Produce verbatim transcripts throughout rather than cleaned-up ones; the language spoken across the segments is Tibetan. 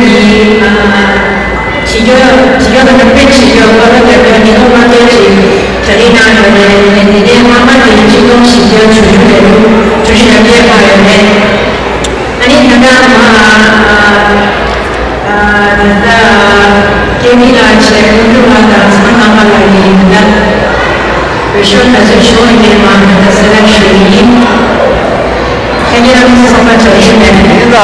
ཡིན། ཨ། བྱེད་རྒྱུ། བྱེད་རྒྱུ་དང་ནང་པའི་བྱེད་རྒྱུ་བཀའ་སློབ་རྒྱབ་སྐྱོར་ཉིས་སྟོང་ལྔ་བརྒྱ་ཞིག་གྲ་སྒྲིག་གནང་ཡོད་རེད། དེ་ནས་ཨ་མ་དེ་ཆིག་སྟོང་བཞི་བརྒྱ་བཅུ་བཅུ་རེད་འདུག་བཅུ་བཞི་ལ་སྐྱེས་པ་ཡོད་རེད། ཨ་ནི་ད་ལྟ་ང་ཨ་ཨ་ད་ལྟ་ཀེ་མི་ལགས་བྱས་ཀུན་འདུས་ལགས་དང་ཚང་ནང་པ་ལགས་ཀྱིས་ད་ལྟ་འོས་ཤོག་ད་གཟོད་ཞུ་བ་ཡིན་མ་ད་ལྟ་སེ་ལེག་ཤན་ཡིན། ཁྱེད་ཀྱི་རང་ཚོ་ཚང་མ་བྱ་ཞིག་མེད། ཡིན་ད། ད་ལྟ་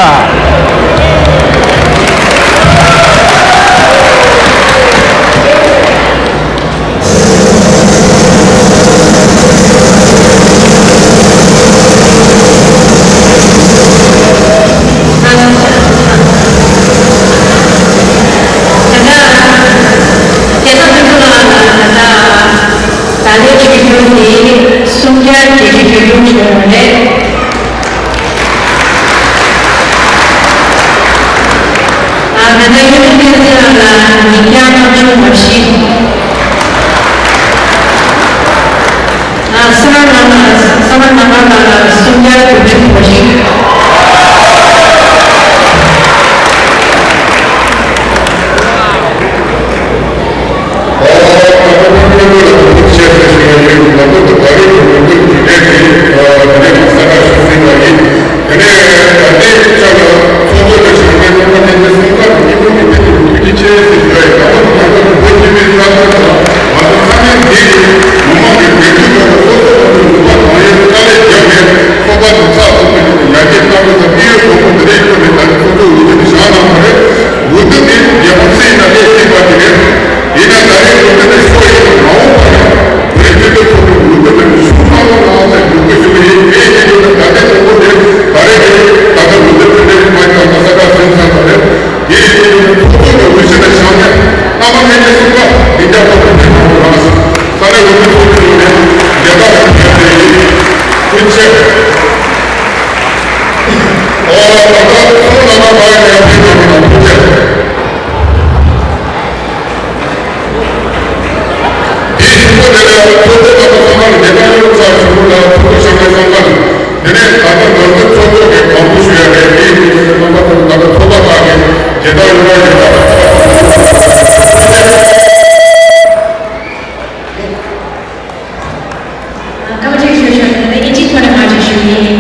རྒྱལ་ས་ཐང་ལ་ད་ལྟ་ད་ལོའི་ཆོས་རྒྱུགས་དེ་སུམ་བརྒྱ་བརྒྱད་ཅུ་གྱ་དྲུག་བྱུང་ཡོད་རེད། ཨ་ད་ལྟ་གཡུ་སྒྲོན་བསྟན་འཛིན་ལགས་ལ་ཉིས་བརྒྱ་ལྔ་བཅུ་ང་བཞི། ཨ་སོ་ར་ལགས་ལ་སོ་ར་ལགས་ལ་སུམ་བརྒྱ་དགུ་བཅུ་གོ་གཅིག་དེ་ནས་ད་ལྟའི་ཆ་ལ་ཚོགས་གཙོ་དང་ཞིང་ཆེན་གྱི་ཚོགས་པ་དེ་ཚོ་གསུམ་ཀ་དང་གཉིས་པོ་གི་ཐད་དུ་ཐུགས་རྗེ་ཆེ་ཞེས་ཞུ་བ་ཡིན། ད་བར་དུ་ང་ཚོ་བོད་ཀྱི་མི་རྩ་དོན་དང་ང་ཚོ་ཚང་མས་འདི་ཡི་མི་མང་གི་འགན་འཁྲི་ཐོག་ཏུ་སོ་སོ་ཁོང་ཚོའི་ནུས་པ་གང་ཡོད་དཀའ་ལས་བརྒྱབ་ནས་ཚོགས་པ་འདི་ཚགས་ཚུད་པའི་ཐོག་ཏུ་ཡར་རྒྱས་གཏང་དགོས་ས་དམིགས་ཡུལ་དང་པོ་འདི་འདྲ་ཡིན་པ་ནི་ད་ནི་ཚོགས་གཙོ་འོས་བསྡུ་འདི་བཞག་གནང་བ་རེད། འོས་བསྡུ་འདི་རྒྱལ་ཁབ་སྲིད་ན་ལས་བྱེད་པ་དེ་རེད། ཡིན་ན་ད་རེས་འོས་བསྡུ་འདི་ཤོར་ཡོད་ན་མ་འོངས་པ་ཡང་བོད་རྒྱལ་ཁབ་ཚོགས་པའི་འོས་བསྡུ་འདི་ཤུགས་མང་པོ་གནང་ས་འགྱུར་དགོས་ཞུ་གི་ཡིན། དེ་ཡིན་དུས་ད་ལྟའི་གཙོ་བོ་དེ་ད་རེས་དེ་ད་ལྟ་འོས་བསྡུ་འདི་འདྲ་མ་བྱུང་ན་ས་ཁ་ཟིན་ཚར་བ་རེད། དེ་ཡིན་དུས་ཚོགས་གཙོ་གི་འོས་གཞི་ལ་བཞག་ནས་ཨ་མ་ལྷན་རྒྱས་གསུམ་ཀ་མི་བརྒྱ་ཐམ་པ་ཕེབས་གནང་བ་རང་ས་ས་གནས་འོས་བསྡུ་ཚོགས་འདུ་ནས་རྒྱལ་དར་ཕུལ་ཡ་དེ་ཡིན། ཐུགས་རྗེ་ཆེ། ཨོ་ད་ལྟ་ཚོགས་ནང་ལ་ཕར་ཡར་ཕེབས་གནང་བ་དང་ཐུགས་རྗེ་ཆེ། དེའི་གཞུག་གུ་དེ་ལ་ཚོགས་གཙོ་དང་ཚོགས་གཙོ་ལ་ཉེ་བར་ཡོད་ཚར་གཞུག་གུ་ལ་ཚོགས་གཙོ་ཤམ་པའི་གསང་བ་ལ། དེ་ནས་ད་ལྟ་ང་ཚོའི་ཚོགས་གཙོ་གིས་གང་པོ་ཞུ་ཡ་རེད། དེའི་དུས་ཚོད་རྣམ་པ་ཚོ་ད་ལྟ་ཚོགས་པ་ཁག་གི་མཇལ་དར་ཡོད་ར་ཡོད་ད། སྐར་མ་གཅིག་ཞུ་ཞུ་ནས་ཨིན་ཇི་ཐོག་ནས་མར་ཅིག་ཞུ་ཡིན།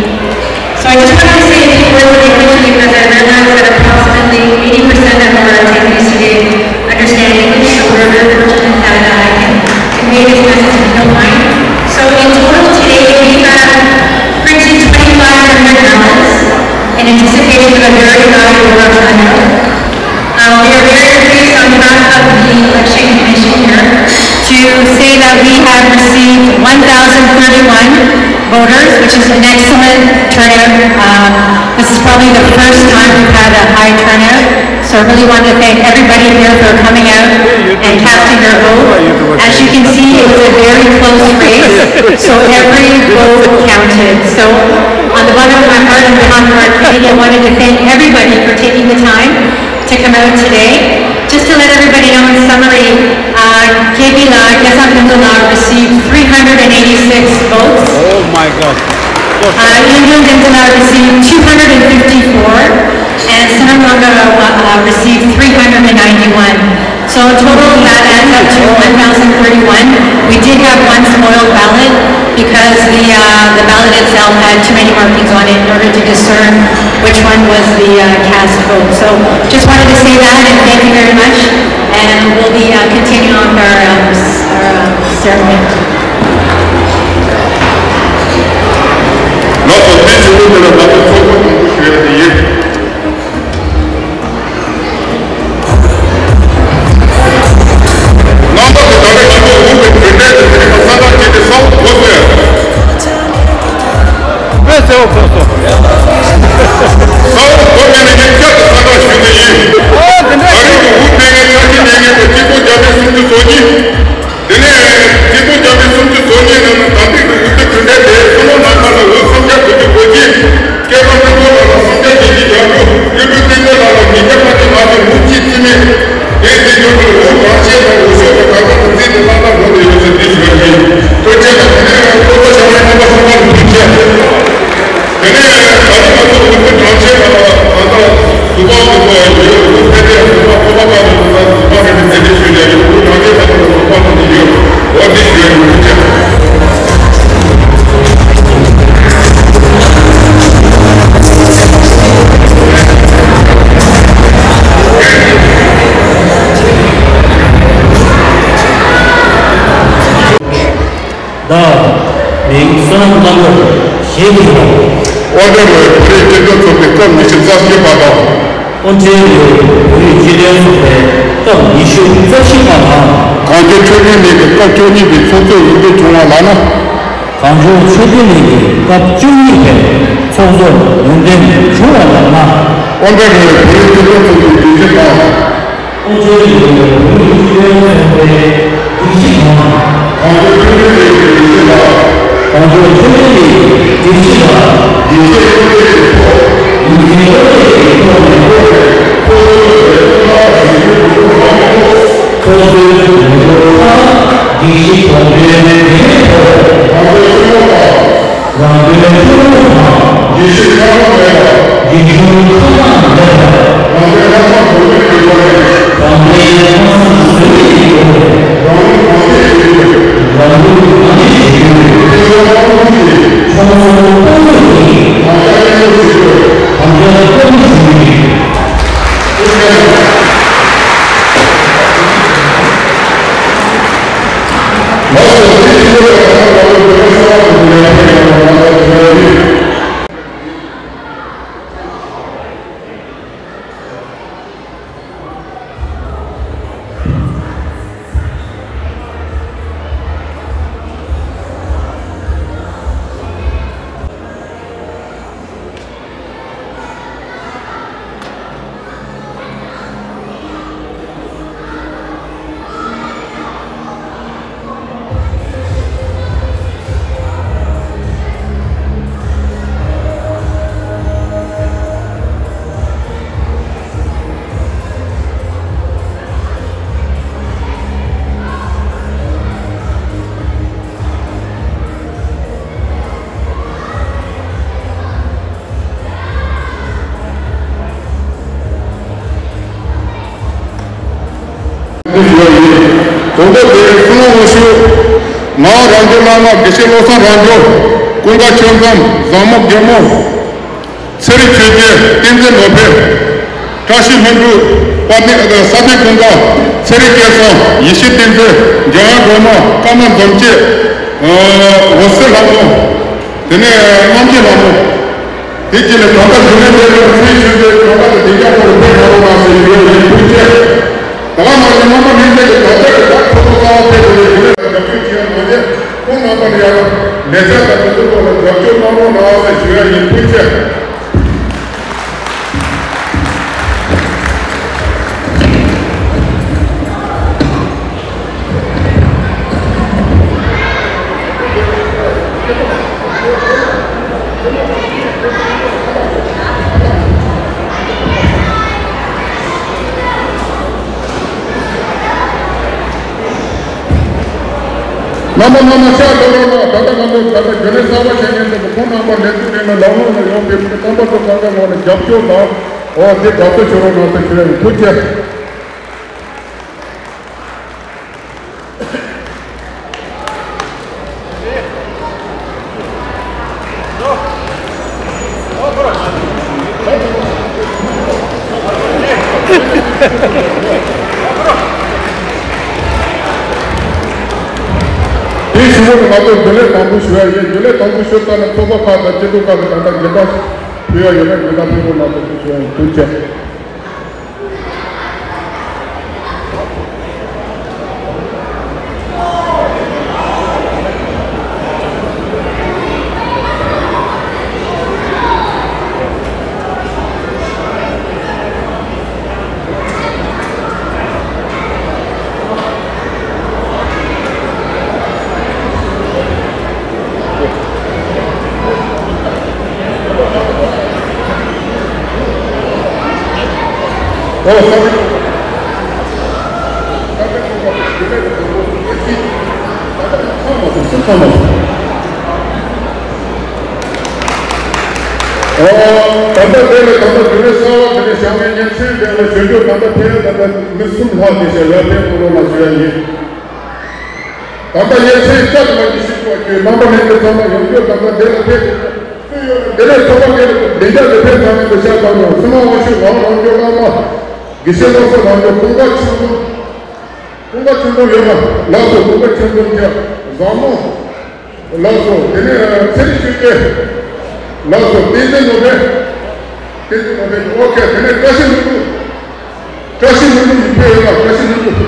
So I just wanted to say a few words in English because I realize that approximately eighty percent of our attendees today understand English, so we're very fortunate that I can convey this message if you don't mind. So in total today, we have printed twenty-five hundred ballots in anticipation of a very large voter turnout. Uh, we are very pleased on behalf of the Election Commission here to say that we have received one thousand thirty-one voters, which is an excellent turnout. Um, this is probably the first time we've had a high turnout. So I really want to thank everybody here for coming out and casting your vote. As you can see, it was a very close race. So every vote counted. So on the bottom of my heart and behalf of our committee, I wanted to thank everybody for taking the time to come out today. Just to let everybody know in summary, uh, K P Law, Kesa Pinto Law received three hundred eighty-six votes. Oh my God. Uh, Yunjun Pinto Law received two hundred fifty-four, and Sonam Ranga, uh, received three hundred ninety-one. So in total, that adds up to one thousand thirty-one. We did have one spoiled ballot because the, uh, the ballot itself had too many markings on it in order to discern which one was the, uh, cast vote. So just wanted to say that, and thank you very much. And we'll be, uh, continuing on with our, um, s-, our, uh, ceremony. ལགས་སོ། དེ་བཞིན་དུ་འདི་ལ་ང་ཚོ་ཚོགས་པ་དང་པོ་ཞུ་ཡ་དེ་ཡིན། རྣམ་པ་ཚོ་ད་ལྟ་ཁྱེད་ཚོ་འོས་པའི་གྲོས་འདྲེན་དུ་དེ་རིང་གསལ་བསྒྲགས་བྱས་ཏེ་ས་འོག་གོ་སོང་ཡ། དཔེ་གསལ་པོ་གོ་སོང་། ས་འོག་གོ་མེད་ན་ངས་བསྐྱར་དུ་གསལ་བསྒྲགས་ཞུ་གི་ཡིན། ཨོ་དེ་འདྲ་ད་རེས་ཀྱི་འོས་འཕེན་མཁན་ཆ་རྐྱེན་ལྡན་མཁན་དེ་ཆིག་སྟོང་བརྒྱ་མེད་སུམ་ཅུ་སོ་གཉིས། དེ་ནས་ཆིག་སྟོང་བརྒྱ་མེད་སུམ་ཅུ་སོ་གཉིས་ནང་ནས་ད་ཐེངས་ཀྱི་འོས་བསྡུ་གྲོས་འདྲེན་དེ་སོ་ལོ་ནང་ཁ་ལ་འོས་སུམ་བརྒྱ་དགུ་བཅུ་གོ་གཅིག་སྐལ་བཟང་ཕུན་ཚོགས་ བདག་མིང་བསོད་ནམས་རྣམ་རྒྱལ་ཞེས་བགྱི་བ། དབོ་ཊ་རུའི་བོད་རིགས་སྤྱི་མཐུན་ཚོགས་པའི་སྐབས་ཉི་ཤུ་རྩ་བཞི་པ་དང་། དབོ་ཊ་རུའི་བོད་རིགས་སྤྱི་མཐུན་ཚོགས་པའི་སྐབས་ཉི་ཤུ་རྩ་བཞི་པ་དང་། གངས་ལྗོངས་ཆོས་ལྡན་གླིང་གི་སྐབས་བཅུ་གཉིས་པའི་ཚོགས་གཙོ་འོས་འདེམས་བྱུང་བ་ལགས་ན། གངས་ལྗོངས་ཆོས་ལྡན་གླིང་གི་སྐབས་བཅུ་གཉིས་པའི་ཚོགས་གཙོར་འོས་འདེམས་བྱུང་བ་ལགས་ན། དབོ་ཊ་རུའི་བོད་རིགས་སྤྱི་མཐུན་ཚོགས་པའི་སྒྲིག་གཞི་དང་། དབོ་ཊ་རུའི་བོད་རིགས་སྤྱི་མཐུན་ཚོགས་པའི་སྒྲིག་གཞི་དང་། གངས་ལྗོངས་ཆོས་ལྡན་གླིང་གི་སྒྲིག་གཞི་དང་། གངས་ལྗོངས་ཆོས་ལྡན་གླིང་གི་སྒྲིག་གཞི་དང་། ཡིད་ཆེས་བཀའ་དྲིན་གྱི་ཐོག་ཡིད་ཆེས་བཀའ་དྲིན་གྱི་ཐོག་ནས་ཚོགས་པའི་ཚོགས་གཙོ་ཚོགས་པའི་ཐོག་ལ་ཞུ་སྒོ་འབུལ་གནང་སྐབས། ཚོགས་གཙོའི་འོས་བསྡུ་ཁག་སྒྲིག་གཞི་དོན་ཚན་དེའི་ཐོག་རང་དོན་ཆོས་ལུགས་དང་། རང་དོན་ཆོས་ལུགས་དང་། ཡེ་ཤུ་ཁ་ལག་མེད་པ། ཡེ་ཤུ་ཁ་ལག་མེད་པ། རང་དོན་ལྷག་བསམ་བཟོད་པའི་སྒོ་ནས། རང་དོན་ལྷག་བསམ་བཟོད་པའི་སྒོ་ནས། རང་ལུགས་རང་བདེ་ཞུ་རྒྱུ། རང་ལུགས་རང་བདེ་ཞུ་རྒྱུ། ཁྱེད་ཚོ་དཔའ་བོ་ཡིན། ཁྱོད་ཚོ་དཔའ་བོ་ཡིན། དམ་བཅའ་བརྟན་པོ་བྱེད་དགོས། དམ་བཅའ་བརྟན་པོ་བྱེད་དགོས། དགོངས་པ་དེ་བསོད་ནམས་དབང་ཕྱུག་ངག་དབང་རབ་འབྱམས་བླ་མ། དགེ་བཤེས་བློ་བཟང་རབ་འབྱམས། ཀུན་དགའ་ཆོས་འཛོམས། བཟང་མོ་རྒན་མོ། ཚེ་རིང་ཆོས་རྒྱལ། བསྟན་འཛིན་ནོར་འཕེལ། བཀྲ་ཤིས་ལྷུན་གྲུབ། དཔལ་ལྡན་ས་སྟེང་ཀུན་དགའ། ཚེ་རིང་སྐལ་བཟང་། ཡེ་ཤེས་བསྟན་འཛིན། འཇམ་དབྱངས་སྒྲོལ་མ། ཀརྨ་འཛོམས་སྐྱིད། འོད་ཟེར་ལྷ་མོ། དེ་ནས་རྣམ་རྒྱལ་ལྷ་མོ། དེ་རྗེས་ལ་ད་ལྟ་རྒྱུན་ལས་འདས་པའི་ཚེ་ཞུ་བའི་གང་ལྟར་དུ་བདེ་འཇགས་ཐོག་ལ་ཕེབས་གནང་རོགས་གནང་ཟེར་ཞུ་ཡ་ཡིན། ཐུགས་རྗེ་ཆེ། ད་ལྟ་མ་ཉིན་རྣམ་པ་སྨན་རྒྱལ་གྱི་ད་ལྟ་གི་ད་ཐོག་ཏུ་གསར་པ་ཕེབས་དགོས་པའི་རྒྱུན་ལས་དང་རྒྱབ་སྐྱོར་བྱེད་ཡ་མ་ཟད། ཁོང་རྣམ་པ་ལ་ཡང་ལས་བྱ་དང་དེ་ཚོའི་ཐོག་ལ་རྒྱབ་སྐྱོར་གནང་རོགས་གནང་ཟེར་ཞུ་ཡ་ཡིན། ཐུགས་རྗེ་ཆེ། རྣམ་པ་རྣམ་པ་ཤར་འགྲོ་རོགས་གནང་། ད་ལྟ་ང་ཚོ་ད་ལྟ་རྒྱུན་ལས་གསར་པ་བྱེད་མཁན་ཚོ་ཁོང་རྣམ་པ་ལས་དོན་རིམ་པའི་ལམ་ལྷོང་ལ་ཡོང་ཕེབས་ཀྱི་རྣམ་པ་ཚོ་གང་ག་ངོས་ནས་རྒྱབ་སྐྱོར་དང་འོ་དེ་དགའ་ཚོར་ཞུ་རོགས་གནང་ཟེར་ཞུ་ཡ་ཡིན། ཐུགས་རྗེ་ཆེ། དེ་ཞུ་བ་ནི་ང་ཚོ་རྒྱུན་ལས་དང་པོ་ཞུ་ཡ་ཡིན། རྒྱུན་ལས་དང་པོ་ཞུ་ཚར་ན་ཚོགས་པ་ཁག་དང་སྤྱི་ཚོགས་ཁག་གི་ད་ལྟ་འགན་ཁག་ཕུལ་ཡ་ཡོད་ན་འགན་ཁག་ཕུལ་དགོས་ན་དང་པོ་ཞུ་ཡ་ཡིན། ཐུགས་རྗེ་ཆེ། ད་ལྟ་དེ་ལ་ད་ལྟ་དེ་ནས་གསར་བ་དེ་ནས་བྱང་མའི་གཉན་ཚན་དེ་ལ་ཞུ་རྒྱུ། ད་ལྟ་ཕེབས་ད་ལྟ་མི་གསུམ་ལྷག་དེ་ཞལ་ལག་ཕེབས་གནང་རོགས་གནང་ཞུ་ཡ་ཡིན། ད་ལྟ་གཉན་ཚན་བཅར་མ་གྱི་ཤིག་པ་ཁྱོད་རྣམ་པ་མི་འདི་ཚང་མ་ཡོང་རྒྱུ། ད་ལྟ་དེ་ལ་ཕེབས་སུ་ཡོད་ན་དེ་ལས་ཚོགས་པ་དེ་ལ་བདེ་འཇགས་ཀྱི་ཕེབས་ཐག་ཉེ་དུ་ཤར་དང་ནོར་སྲིད་མ་དབང་ཕྱུག་ངག་དབང་རྣམ་རྒྱལ་བླ་མ། དགེ་བཤེས་བློ་བཟང་རྣམ་རྒྱལ། ཀུན་དགའ་ཆོས་འཛོམས། ཀུན་དགའ་ཆོས་འཛོམས་ཡོད་ན་ལགས་སོ། ཀུན་དགའ་ཆོས་འཛོམས་ཀྱི་བཟང་མོ། ལགས་སོ། དེ་ནས་ཚེ་རིང་ཆོས་རྒྱལ། ལགས་སོ། བསྟན་འཛིན་ནོར་བུ། བསྟན་འཛིན་ནོར་བུ། ཨོ་ཁེ། དེ་ནས་བཀྲ་ཤིས་ལྷུན་གྲུབ། བཀྲ་ཤིས་ལྷུན་གྲུབ་ཡིན་ཕེ་ཡོད་ལ། བཀྲ་ཤིས་ལྷུན་གྲུབ།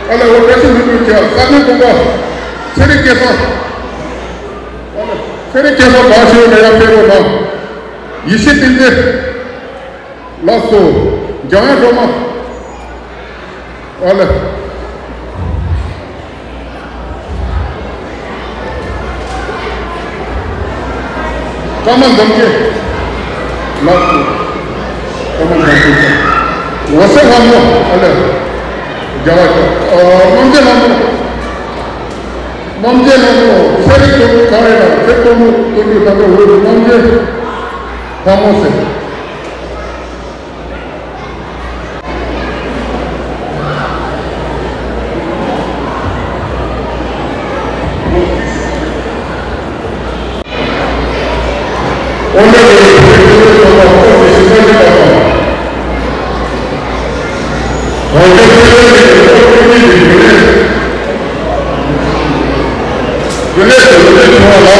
ཨ་ལ་འོ། བཀྲ་ཤིས་ལྷུན་གྲུབ་ཀྱི་ས་གནས་དགོན་པ། ཚེ་རིང་སྐལ་བཟང་། ཚེ་རིང་སྐལ་བཟང་ག་ཤེས་ཡོད་ན་ཡར་ཕེབས་རོགས་གནང་། ཡེ་ཤེས་བསྟན་འཛིན། ལགས་སོ། འཇམ་དབྱངས་སྒྲོལ་མ། ཨ་ལ། ཀརྨ་འཛོམས་རྒྱལ། ལགས་སོ། ཀརྨ་འཛོམས་རྒྱལ། འོད་ཟེར་ལྷ་མོ། ཨ་ལ། རྒྱལ་བ། ཨ། རྣམ་རྒྱལ་ལྷ་མོ། རྣམ་རྒྱལ་ལྷ་མོ། ཚེ་རིང་སྟོན་ག་རེ་ལ། ཚེ་སྟོན་མོ། སྟོན་གྲོས་ད་ལྟ་འོད་རྣམ་རྒྱལ་ལྷ་མོ་ཟེར། དབང་ཆེན་ཆོས་ལྡན་མི་སྡེ་བོད་ཀྱི་བོད་ཀྱི་བོད་ལས་བོད་ལས་བོད་ལས་བྱུང་བ་ལ།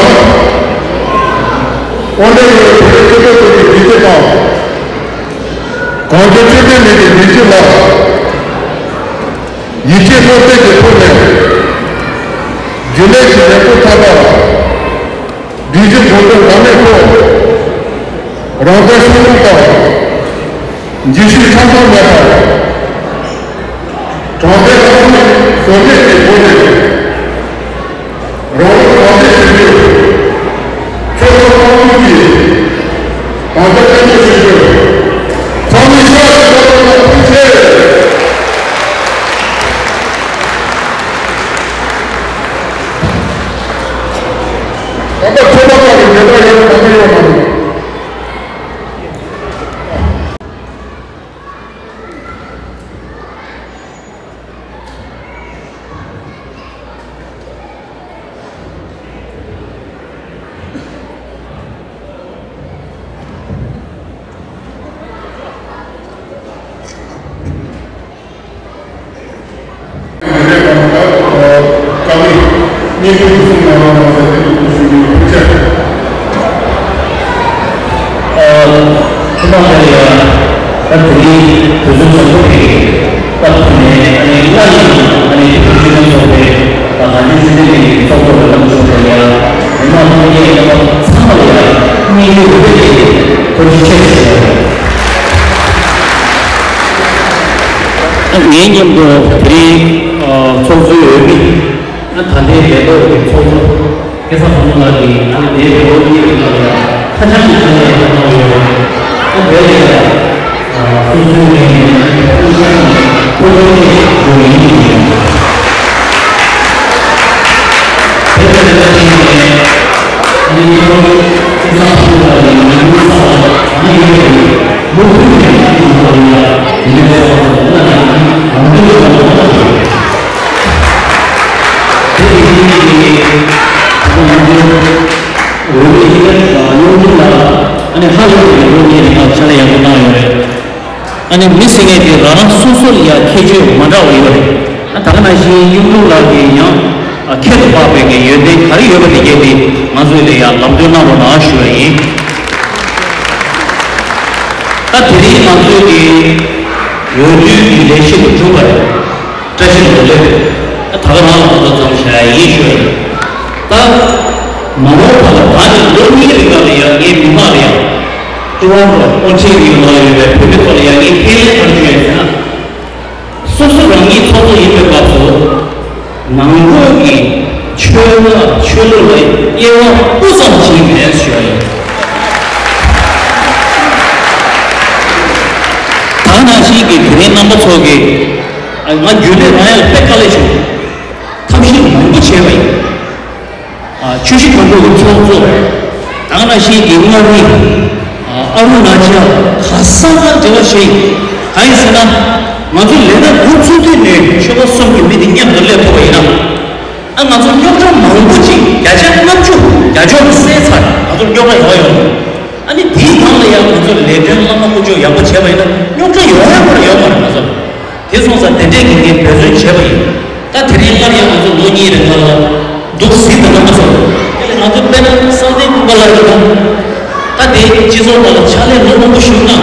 དབང་ཆེན་ཡོད་བོད་ཀྱི་སྤྱི་ཚོགས་ཀྱི་བདེ་སྐྱིད་དང་། གངས་ལྗོངས་ཆོས་ལྡན་མི་སྡེ་བདེ་སྐྱིད་ལ། ཡིད་ཆེས་བློ་གཏད་ཀྱི་ཐོག་ནས། རྒྱུན་ལས་ཀྱི་ལས་འགུལ་མཐའ་དག་སྒྲིག་གཞི་འགྲོ་སྟངས་འགག་མེད་ཐོག་རང་བཙན་སྲུང་སྐྱོང་དང་། འཇིགས་ཞུམ་ཆགས་སྡང་མེད་པར། དྲང་བདེན་ལྷག་བསམ་ཟོལ་མེད་ཀྱི་སྒོ་ནས་རང་དབང་དྲང་བདེན་ཞི་བདེ། ཆོས་ཕྱོགས་དཔལ་འབྱོར་གྱི་དམ་བཅའ་བརྟན་པོ་ཞིག་དགོས། ཚང་མས་ཤུགས་ཆེ་བཏང་ཐུགས་རྗེ་ཆེ། ད་ལྟ་ཚོགས་པ་ཁག་གི་མེ་ཏོག་ཡོད་པ་ད་ལྟ་ཡོད་མ་རེད། ཐོག་མ་དེ་ཡང་ད་དེ་རིང་དུས་ཚོད་བཟང་པོ་དེ་སྐབས་དེ་ནས་ཨ་ནི་སླར་ཡང་ཨ་ནི་བོད་ཕྱི་ནང་ཚོགས་པའི་ད་ང་ཚོའི་སྤྱི་འཐུས་ཀྱི་ཚོགས་གཙོ་རེད། ལམ་ཕྱོགས་རེད། ཡང་མི་མང་ཐོན་སྐྱེད་རྣམ་པ་ཚང་མ་ལ་ཡང་སྙིང་ཐག་པ་ནས་ཐུགས་རྗེ་ཆེ་ཞུ་བ་ཡིན། ངའི་མཉམ་དུ་དེ་རིང་ཚོགས་གཙོའི་འོས་མི། ད་ལྟའི་ལས་ཐོག་གི་ཚོགས་གཙོ་སྐལ་བཟང་བཟང་མོ་ལགས་ཀྱིས་ཨ་ནི་དེའི་ལོ་གཉིས་ཀྱི་ནང་ལ་ཁ་བྱང་གི་ཁ་ལས་ཡང་གནང་ཡོད། ཨ་དེ་ལས་ཡང་སོ་སོའི་ངོས་ནས་ཨ་ནི་ཐུགས་ཁུར་ཆེ་ཞུ་ཡིན། དེ་ལས་ལས་ཀ་བྱས་ནས་ཨ་ནི་ཁྱེད་རང་སྐལ་བཟང་བཟང་མོ་ལགས་ཀྱི་ཉིན་མོ་གསར་པ་གང་ཡིན་པའི་མུ་མཐུད་ནས་ཨ་ནི་ཁྱེད་རང་ལ་ཡང་ཉིན་མོ་གསར་པ་དང་ཨ་ནི་ལམ་སྟོན་གནང་བ་དང་། དེ་ཡིན་གྱི་ད་ང་ཚོའི་འོས་མི་ཡིན་ན་གཡུང་དྲུང་ལགས་ཨ་ནི་ཧ་ལས་པའི་ལོ་གཉིས་རིང་ལ་ཕྱག་ལས་ཡག་པོ་གནང་ཡོད་རེད། ཨ་ནི་མི་ཟེར་མཁན་དེ་རང་རང་སོ་སོ་ལ་ཡང་ཁྱད་ཆོས་མ་འདྲ་བ་ཡོད་རེད། ཨ་ད་ག་ནང་བཞིན་གཡུང་དྲུང་ལགས་ཀྱིས་ཡང་ཨ་ཁྱད་དུ་འཕགས་པའི་གི་ཡོན་ཏན་ག་རེ་ཡོད་པ་དེ་གས་དེ་ང་ཚོའི་ལ་ཡང་ལམ་སྟོན་གནང་རོགས་གནང་ཞུ་བ་ཡིན། ད་དེ་རིང་ང་ཚོའི་གི་འོས་བསྡུའི་གི་ལས་གཞི་དེ་གྲུབ་པ་རེད། བཀྲ་ཤིས་ལོ་ལེགས། ད་ག་རང་ལ་ང་ཚོ་ཚང་མ་བྱ་ཡ་ཡིན་ཞུ་ཡ་ཡིན། ད་མ་འོངས་པ་ལ་ད་ནི་ལོ་གཉིས་རིང་ལ་ཡང་ངའི་མི་མང་ལ་ཡང་ཀྲུང་ཧྭ་མི་དབང་དབང་ཆེན་གྱི་ནང་ཡོད་པའི་བོད་མི་ཚོ་ལ་ཡང་ངས་ཁས་ལེན་ག་རེ་ཞུ་ཡ་ཡིན་ཟེར་ན། སོ་སོ་རང་ཉིད་ཚོགས་གཙོ་ཡིན་པའི་སྐབས་སུ་ནང་ཁུལ་གྱི་ཆོས་ལ་ཆོས་ལུགས་ལ་དབྱེ་བ་སྤུ་ཙམ་བྱེད་མེད་ཞུ་བ་ཡིན། ད་ནང་བཞིན་གྱི་དེ་རིང་རྣམ་པ་ཚོ་གིས་ང་རྒྱུན་ལས་རང་ཡང་དཔེ་དཀའ་ལས་བྱུང་། ཐབས་ཤེས་མང་པོ་བྱས་པ་ཡིན། ཆུ་བཞི་སྒང་དྲུག་གི་ཚོགས་གཙོ། ད་ག་ནང་བཞིན་གྱི་མངའ་རིས། ཨ་རུ་ན་ཅལ། ག་ས་ག་འབྲེལ་བ་བྱས་ཡིན། གང་ཡིན་ཟེར་ན། ང་ཚོ་ལས་ཀ་འགོ་བཙུགས་དུས་ནས་ཆོལ་ཁ་གསུམ་གྱི་མི་དེ་མཉམ་དུ་སླེབས་ཐུབ་པ་ཡིན་ན། ཨ་ང་ཚོ་རྙོག་དྲ་མང་པོ་ཅིག་བརྒྱ་ཆ་ལྔ་བཅུ་བརྒྱ་ཆ་བསལ་ཚར། ང་ཚོ་རྙོག་དྲ་ཡོང་ཡོང་། ཨ་ནི་དེའི་སྒང་ལ་ཡང་ང་ཚོ་ལས་དོན་བླ་མ་དཀོན་མཆོག་ཡག་པོ་བྱས་པ་ཡིན་ན་རྙོག་དྲ་ཡོང་ཡ་ཁོ་རང་ཡོད་མ་རེད་ང་ཚོ། དེ་སོང་ཙང་དེ་འདྲས་ཀྱི་ངས་འབད་བརྩོན་བྱས་པ་ཡིན། ད་དེ་རིང་སླར་ཡང་ང་ཚོ་ལོ་གཉིས་རིང་ལ་འདུག་ཟིན་དང་རྣམ་པ་ཚོ། ང་ཚོ་དཔེར་ན་བསམ་གཏན་ཀུན་དགའ་ལགས་ཀྱིས་ད་ལྟ་དེ་སྤྱི་ཚོགས་ནང་ལ་ཕྱག་ལས་ལོ་མང་པོ་ཞུས་ན། ང་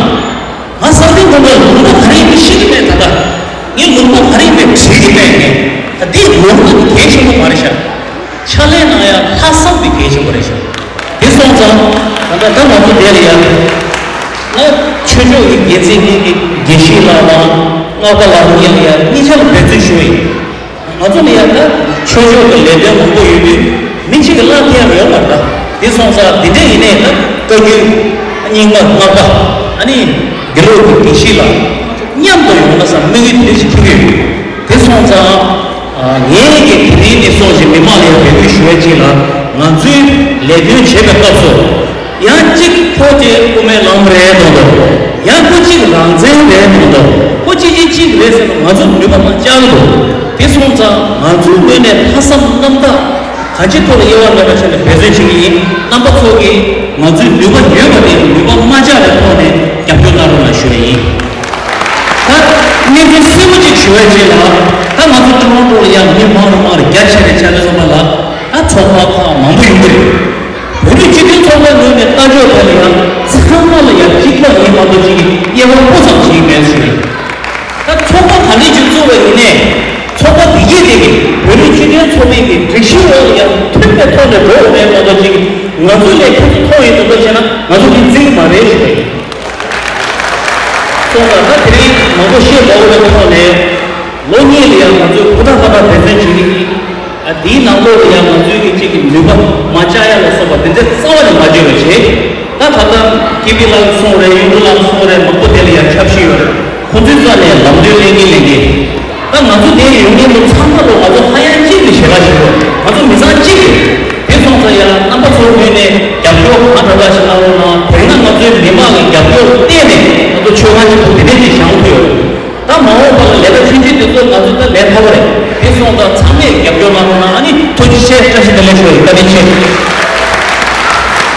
བསམ་གཏན་ཀུན་དགའ་ལུང་པ་ག་རེ་ཡིན་མིན་ཤེས་ཀྱི་མེད། ད་ལྟ་ངས་ལུང་པ་ག་རེ་ཡིན་མིན་དྲན་གྱི་མེད། ངས་ད་ལྟའི་ལུང་པ་དེ་གལ་ཆེན་པོ་མ་རེད་ཤག་ཕྱག་ལས་གནང་ཡ་ལྷག་བསམ་དེ་གལ་ཆེན་པོ་རེད་ཤག་དེ་སོང་ཙང་ད་ལྟ་ད་ང་ཚོ་དེ་ལ་ཡ་ང་ཆོས་ཕྱོགས་ཀྱི་འགན་འཛིན་གྱི་དགེ་བཤེས་ལགས་དང་རྔ་པ་ལགས་གཉིས་ལ་ཡ་གཉིས་ཆ་ལ་འབད་བརྩོན་ཞུ་ཡིན། ང་ཚོ་ལ་ཡང་ད་ཆོས་ཕྱོགས་ཀྱི་ལས་དོན་མང་པོ་ཡོད་དུས་མི་གཅིག་གི་བླ་ཕན་ཡོད་མ་རེད། ད་དེ་སོང་ཙང་འདི་འདྲ་ཡིན་ནའི་ད་བཀའ་བརྒྱུད་རྙིང་མ་ལྔ་པ་ཨ་ནི་དགེ་ལུགས་ཀྱི་དགེ་བཤེས་ལགས་མཉམ་དུ་ཡོང་ན་བསམ་དམིགས་ཡུལ་དེ་འདྲ་ཞིག་འཁྲི་གི་ཡོད། དེ་སོང་ཙང་ངས་ཀྱི་དེ་རིང་ནས་སོང་ཞིག་མི་མང་ལ་ཡང་འབོད་སྐུལ་ཞུ་བ་ཅིག་ལ་ང་ཚོའི་ལས་དོན་བྱེད་པའི་སྐབས་སུ། ཡང་གཅིག་ཁོ་ཅིག་དབུ་མའི་ལམ་རེད་མདོག་མདོག་ཡང་ཁོ་གཅིག་རང་བཙན་རེད་མདོག་མདོག་ཁོ་གཅིག་གཅིག་གཅིག་རེད་ཟེར་ན་ང་ཚོ་ནུས་པ་མ་བཅག་གི་འདུག་དེ་སོང་ཙང་ང་ཚོའི་ངོས་ནས་ལྷག་བསམ་རྣམ་དག་གང་ཅིའི་ཐོག་ལ་དབྱེ་བ་མེད་པ་བྱས་ནས་འབད་བརྩོན་བྱེད་ཀྱི་ཡིན། རྣམ་པ་ཚོ་གིས་ང་ཚོའི་ནུས་པ་ཡོད་པ་དེ་ནུས་པ་མ་བཅག་པའི་ཐོག་ནས་རྒྱབ་སྐྱོར་གནང་རོགས་གནང་ཞུ་ཡ་ཡིན། ད་གནས་ཚུལ་གསལ་པོ་གཅིག་ཞུ་བ་བྱས་ན་ད་ང་ཚོ་ཊོ་རོན་ཊོ་ལ་ཡང་མི་མང་རུ་མང་རུ་རྒྱ་ཆེ་རེད། ཆ་ལས་བསམ་པ་ལ་ད་ཚོགས་པ་ཁག་མང་པོ་ཡོང་གི་རེད། བོད་རིགས་སྤྱི་མཐུན་ཚོགས་པའི་ངོས་ནས་ལྟ་ཕྱོགས་དེ་ལ་ཡང་ཚང་མ་ལ་ཡང་གཅིག་པ་ཡིན་མ་གཏོགས་གཅིག་གི་དབྱེ་བ་སྤུ་ཙམ་ཞིག་མེད་ཞུ་རེད། ད་ཚོགས་པ་ག་འདྲ་ཞིག་བཙུགས་པ་ཡིན་ནའི་ཚོགས་པ་དེ་གྱིས་དེ་གི་བོད་རིགས་སྤྱི་མཐུན་ཚོགས་པའི་གི་སྒྲིག་གཞི་འོག་ལ་ཡང་མཐུན་པའི་ཐོག་ནས་འགྲོ་དགོས་རེད་མ་གཏོགས་གཅིག་ང་ཚོ་ལས་ཁྱེད་ཚོ་མཐོང་ཡོད་འདུག་ཟེར་ན་ང་ཚོ་དེ་འཛིན་གི་མ་རེད་ཞུ་རེད། སོང་ཙང་ད་དེ་རིང་མང་པོ་བཤད་དགོས་པའི་ཐོག་ནས་ལོ་གཉིས་ལ་ཡང་ང་ཚོས་ཧུར་ཐག་ཧུར་ཐག་འབད་བརྩོན་བྱེད་ཀྱི་ཡིན། ཨ་དེའི་ནང་ལོགས་ལ་ཡང་ང་ཚོའི་གི་གཅིག་གི་ནུས་པ་མ་བཅག་ཡ་ལ་སོགས་པ་དེ་ཚོ་རྩ་བ་ནས་མ་བརྗོད་པ་བྱེད། ད་ད་ལྟ་ཀེ་པི་ལགས་གསུངས་རེད། གཡུ་འབྲུག་ལགས་གསུངས་རེད། མང་པོ་དེ་ལ་ཡང་ཆབ་སྲིད་ཡོད་རེད། ཁོང་ཚོའི་རྩ་ནས་ལམ་སྟོན་གླེང་གིན་གླེང་གིན། ད་ང་ཚོ་དེ་ཡོད་མཁན་དེ་ཚང་མ་ལོ་ང་ཚོ་ཧ་ཡང་གཅིག་གི་ཞེ་དྲག་ཞིག་རེད། ང་ཚོ་མི་ཚང་གཅིག་རེད། དེ་སོང་ཙང་ཡང་རྣམ་པ་ཚོའི་ངོས་ནས་རྒྱབ་སྐྱོར་གང་དྲག་དྲག་ཞིག་གནང་རོགས་གནང་། དེ་རིང་ང་ཚོའི་མི་མང་གི་རྒྱབ་སྐྱོར་བརྟེན་ནས་ང་ཚོ་ཆོལ་ཁ་གཅིག་པུ་དེ་འདྲས་ཅིག་བཞེངས་ཐུབ་ཡོད། ད་མ་འོངས་པ་ལ་ལས་ཀ་ཆུང་ཆུང་དེ་ཚོ་ང་ཚོ་ད་ལས་ཐུབ་པ་རེད། དེ་སོང་ཙང་ཚང་མས་རྒྱབ་སྐྱོར་གནང་རོགས་གནང་། ཨ་ནི་ཐུགས་རྗེ་ཆེ། བཀྲ་ཤིས་བདེ་ལེགས་ཞུ་བ་ཡིན། བཀའ་དྲིན་ཆེ།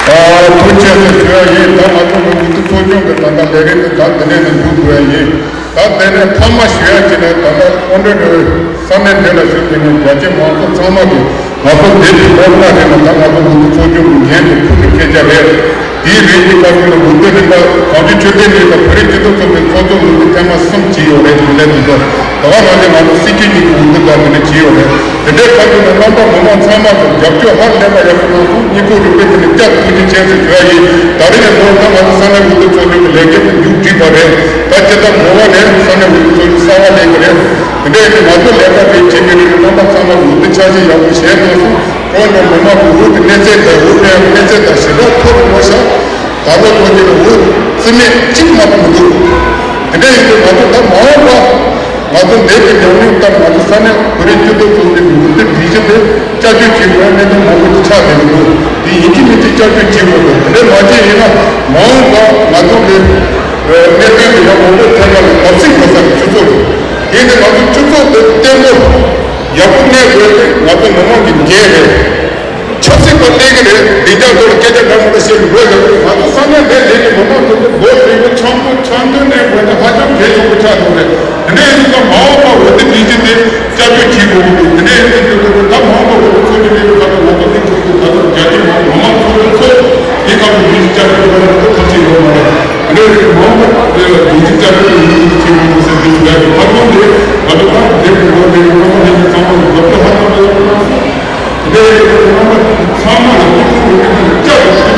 ཨ་ཐུགས་རྗེ་ཆེ་ཞུ་ཡ་ཡིན། ད་ང་ཚོ་ནི་འོས་བསྡུ་ཚོགས་ཆུང་གི་ད་ལྟ་ལས་རིམ་དེ་ད་འདི་ནས་ནས་འཛུགས་དགོས་ཡ་ཡིན། ད་དེ་ནས་མཐའ་མ་ཞུ་ཡ་ཅིག་ནས་ད་ལྟ་ཨོ་འདྲེ་འདྲ་བའི་ས་གནས་འདི་ལ་བཞུགས་པའི་ནས་རྒྱ་ཆེ་མང་ཚོགས་ཚང་མ་གིས་ང་ཚོ་འདས་པའི་ལོ་ལྔ་རིང་ལ་ད་ང་ཚོ་འོས་བསྡུ་ཚོགས་ཆུང་གི་འགན་དེ་ཁུར་དུ་འཁྱེར་རྒྱུ་རེད། དེའི་རིང་གི་སྐབས་སུ་འོས་བསྡུ་རིམ་པ་གངས་ལྗོངས་ཆོས་ལྡན་གླིང་དང་བོད་རིགས་སྤྱི་མཐུན་ཚོགས་པའི་ཚོགས་གཙོ་འོས་བསྡུ་ཐེངས་མ་གསུམ་བྱས་ཡོད་རེད། དེ་ལས་དེ་ཚོ་ད་ག་ནང་བཞིན་ང་ཚོ་སྲིད་སྤྱི་གཉིས་ཀྱི་འོས་བསྡུ་སྐབས་དེ་ནས་བྱས་ཡོད་རེད། དེ་འདྲའི་སྐབས་སུ་ནས་རྣམ་པ་མི་མང་ཚང་མ་གི་རྒྱབ་སྐྱོར་ཧ་ལས་པ་ཡག་པོ་གནང་སོང་། སྙིང་ཁོང་རུས་པའི་གཏིང་ནས་བཀྲ་ཤིས་ཐུགས་རྗེ་ཆེ་ཞེས་ཞུ་ཡ་ཡིན། ད་རེས་ནས་འགོ་ད་ང་ཚོ་ས་གནས་འོས་བསྡུ་ཚོགས་ཆུང་གི་ལས་འགན་དེ་མཇུག་བསྒྲིལ་བ་རེད། ད་སྤྱིར་བཏང་འགོ་བ་ནས་ས་གནས་འོས་བསྡུ་ཚོགས་ཆུང་གསར་པ་ལེན་གྱི་རེད། དེ་འདྲ་ཡིན་དུས་ང་ཚོ་ལས་ཀ་དེ་བྱེད་མི་རིགས་རྣམ་པ་ཚང་མ་འོས་བསྡུ་ཆ་ཤས་ཡག་པོ་བྱས་གནང་སོང་། ཁོང་ནས་མི་མང་གི་འོས་ཀྱི་གནས་ཚད་དང་འོས་ཕན་གནས་ཚད་དང་ཞེ་དྲག་མཐོ་རུ་འགྲོ་ཤག་ད་ལོ་ཐོག་གི་འོས་རྩིས་མེད་གཅིག་མ་གཏོགས་མི་འདུག་དེ་འདྲ་ཡིན་དུས་ང་ཚོ་ད་མ་འོངས་པ་ང་ཚོ་འདས་པའི་ཉམས་མྱོང་ལྟར་ང་ཚོ་ས་གནས་བོད་རིགས་སྤྱི་མཐུན་ཚོགས་པའི་འོས་བསྡུ་སྒྲིག་གཞི་དེ་བསྐྱར་བཅོས་བྱེད་དགོས་གནད་དོན་མང་པོ་ཅིག་ཆགས་བསྡད་ཀྱི་འདུག་དེ་ཡིན་གཅིག་མིན་གཅིག་བསྐྱར་བཅོས་བྱེད་དགོས་འདུག་དེ་འདྲ་མ་བྱས་ཡིན་ན་མ་འོངས་པ་ང་ཚོ་གི་གནད་དོན་དེ་ཡང་མང་པོ་ཐད་ཀ་ལ་བབས་ཚིག་འགྲོ་ས་ཀྱི་སྤྱི་ཚོགས་རེད། དེ་ནི་ང་ཚོ་སྤྱི་ཚོགས་འདི་བརྟན་པོ་ཡག་པོ་གནས་དགོས་དེ་ང་ཚོ་མི་མང་གི་འགན་རེད། ཆབ་སྲིད་པ་གནས་ཀྱི་རེད། བདེ་འཇགས་ཐོག་ལ་སྐད་ཆ་འདྲ་མི་འདྲ་བཤད་ནས་འགྲོ་ཡག་རེད། ང་ཚོ་ས་གནས་འདིར་སླེབས་ནས་མི་མང་ཚོ་ཚོ་སྒོ་ཕྱེ་ཡོད་འཆམ་མཐུན་འཆམ་མཐུན་གནས་དགོས་ན་ཧ་ཅང་གལ་ཆེན་པོ་ཆགས་འདུག་རེད། དེ་འདྲ་ཡིན་ཙང་མ་འོངས་པ་འོས་བསྡུ་སྒྲིག་གཞི་དེ་བསྐྱར་བཅོས་བྱེད་དགོས་ཀྱི་འདུག་དེ་འདྲ་ཡིན་ཙང་ཁྱོད་ཚོ་ད་མ་འོངས་པ་འོས་བསྡུ་ཚོགས་ཆུང་གི་ཁ་ཐུག་ང་ཚོ་འདི་ཚོགས་ཆུང་ཁ་ཐུག་རྒྱ་ཆེ་མང་མི་མང་ཚོ་ཚོ་དེ་ཁ་ཐུག་སྒྲིག་གཞི་བསྐྱར་བཅོས་བྱེད་པ་ལ་ཁོ་ཐབས་ཤེས་ཡོད་མ་རེད། དེ་འདྲ་ཡིན་ཙང་མ་འོངས་པ་འོས་བསྡུ་སྒྲིག་གཞི་བསྐྱར་བཅོས་ཡིན་ཚུལ་བྱེད་དགོས་ཀྱི་ཟེར་དེ་ཞུ་ཡག་གི་ཁ་ཐུག་དེ་ང་ཚོ་ད་འདས་པའི་ལོ་འདི་ནས་ཚང་མ་ལ་རྒྱབ་སྐྱོར་ཧ་ཅང་ཡག་པོ་གནང་སོང་། དེ་འདྲ་ཡིན་ཙང་རྣམ་པ་ཚང་མ་ལ་སྐུ་ཁམས་རིང་པོ་དང་བསྐྱར་དུ་ཐུགས་